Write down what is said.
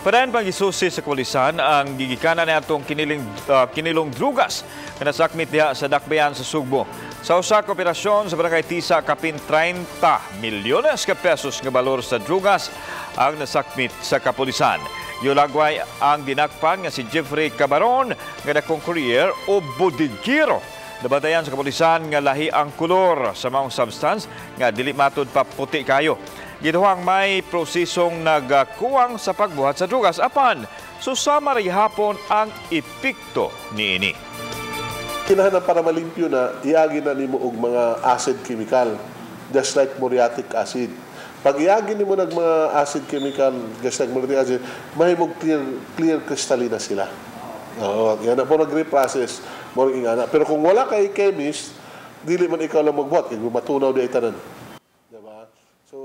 Padayon pang gisusi sa kapulisan ang gigikanan niadtong kinilong drugas nga nasakmit diha sa Dakbayan sa Sugbo. Sa usa ka operasyon sa Barangay Tisa, kapin 30 milyones ka pesos nga balor sa drugas ang nasakmit sa kapulisan. Giulagway ang dinakpan nga si Jeffrey Cabaron nga dakong courier o bodeguero. Nabantayan sa kapulisan nga lahi ang kolor sa maong substance nga dili matud pa puti kayo. Gituhang may prosesong nagkuwang sa pagbuhat sa drugas apan susama ra gihapon ang epekto niini. Kinahanglan para malimpyo na, iagi na nimo og mga acid chemical, just like muriatic acid. Pag iagi nimo nag mga acid chemical, just like muriatic acid, mahimog clear, clear crystalline na sila. Oo, yan na po nag-reprocess, mo ingana. Pero kung wala kay chemist, dili man ikaw lang magbuhat, kay matunaw di ay tanan. Diba? So,